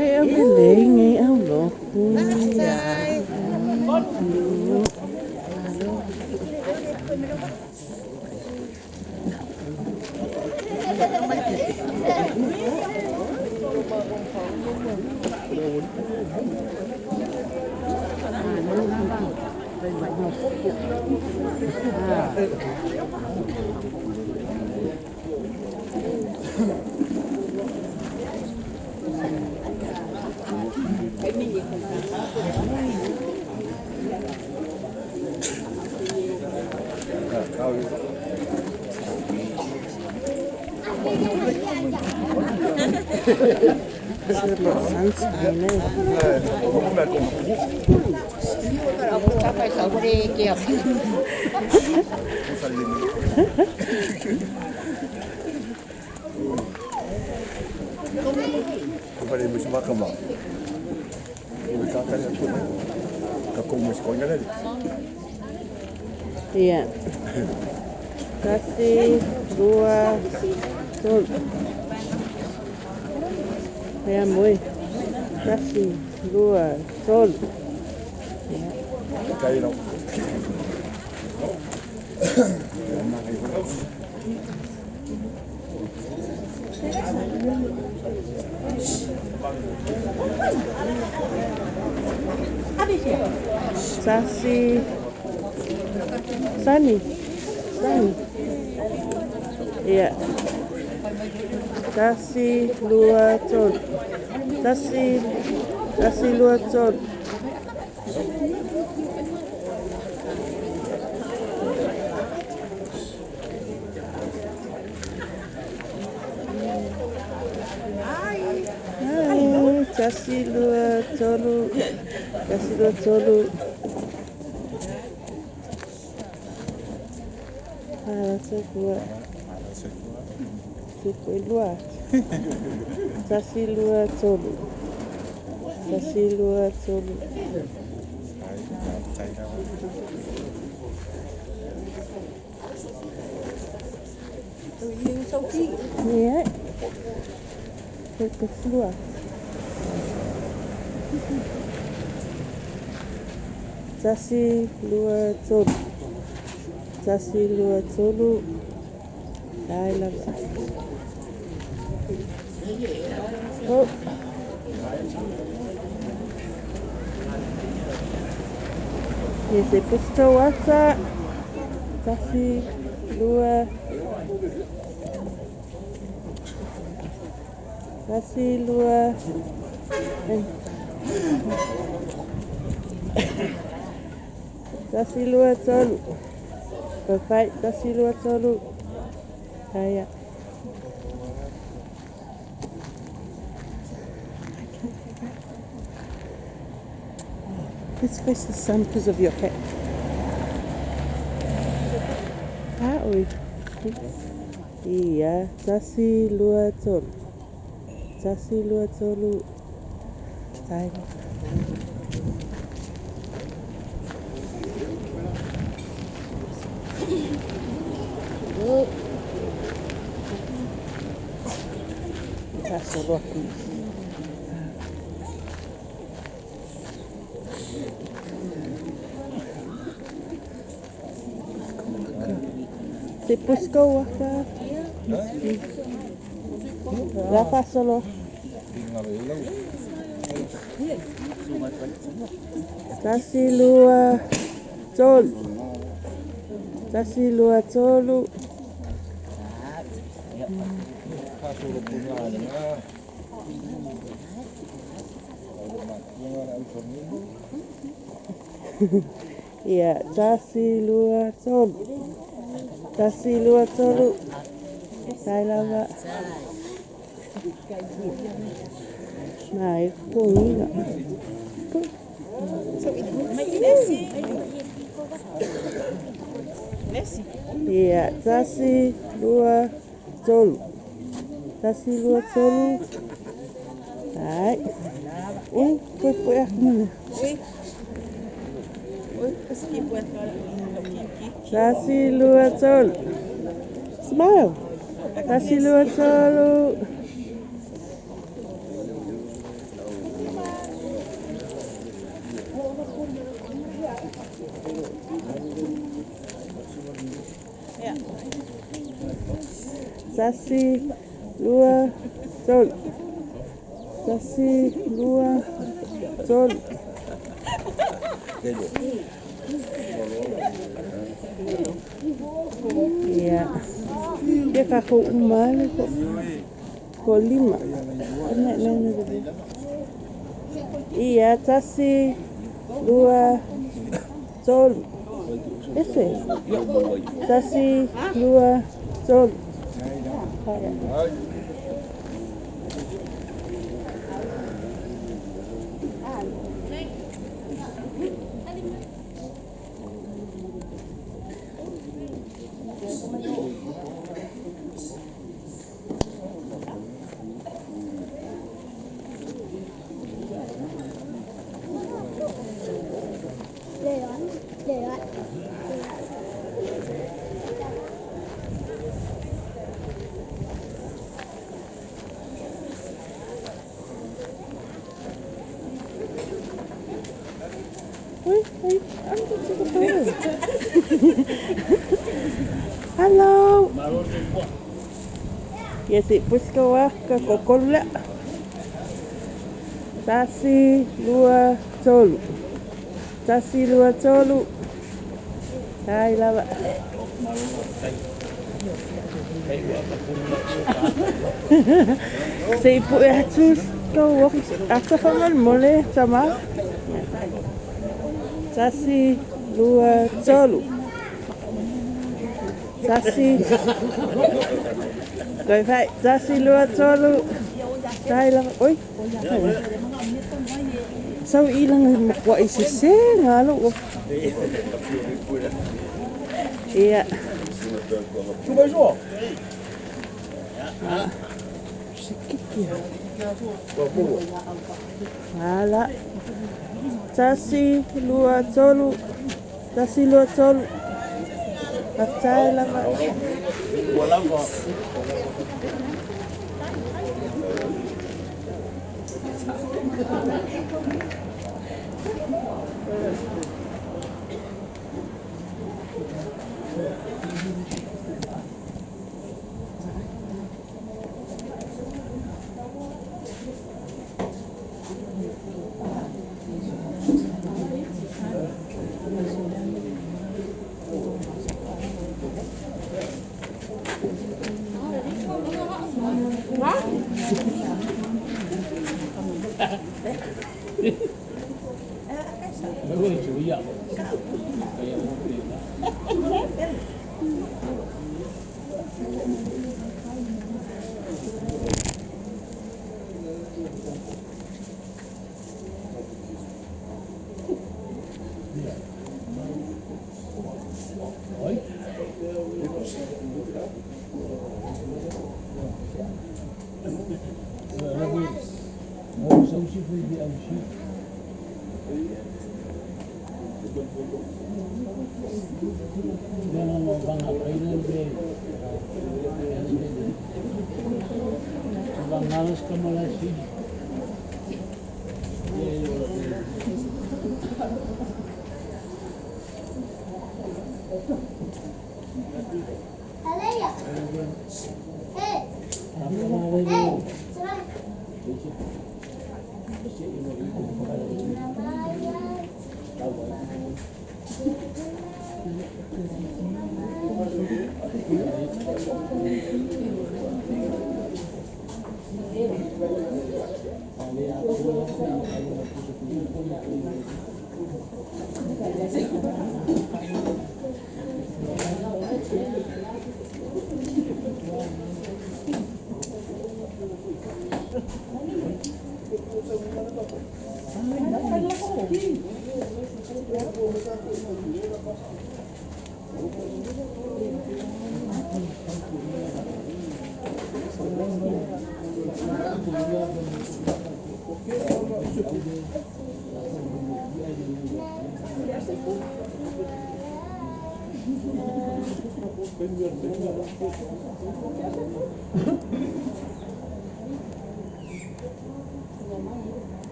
Hei au le ngai au loku. Sunscreen, eh? Iya. Tasi, dua, tolu. Ya, moi. Tasi, dua, tolu. Ya. Tasi. Sani. Sani. Ya. Tasi, lua, tolu. Tasi, tasi, lua, tolu. Hai, tasi, lua, tolu. Tasi, lua, tolu. Ah, sefua. Sefua lua. Tasi, lua, tolu. Tasi, lua, tolu. Iya. Dua. Tasi, lua, tolu. Tasi, lua, tolu. Dai lava. Oh. Yes, e pusto ata. Tasi, lua. Tasi, lua. Tasi, lua, tolu. Perfect. Tasi, lua, tolu. Kaya. Let's face the sun because of your hat. Ah, oi. Iya, tasi, lua, tolu. Tasi, lua, tolu. Tai. Oh. Solo aku. Se pusko waka. La solo. Tasi, lua, tolu. Tasi, lua, tolu. Iya, tasi, lua, tolu. Tasi, lua, tolu. Tai lava. Mai, punga. Iya, tasi, lua, tolu. Tasi, lua, tolu. Hai. Ui, pui, pui, aku. Tasi, lua, tolu. Smile. Tasi, lua, tolu. Tasi, lua, tolu. Tasi, lua, tolu. Ia. Ia kākou uma ale ko lima. Ne, ne, ne, ne. Ia, tasi, lua, tolu. Ese. Tasi, lua, tolu. Hello. Ia se puska wa ka kokola. Tasi, lua, tolu. Tasi, lua, tolu. Hai lava. Se ipu e atu kau ata whangal mole tama. Tasi, lua, tolu. Tasi. Koi fai. Tasi, lua, tolu. Tai lava. Oi. Sau ilang makwa isese ngalo. Ia. Ala. Tasi, lua, tolu. Tasi, lua, tolu. Patai lava.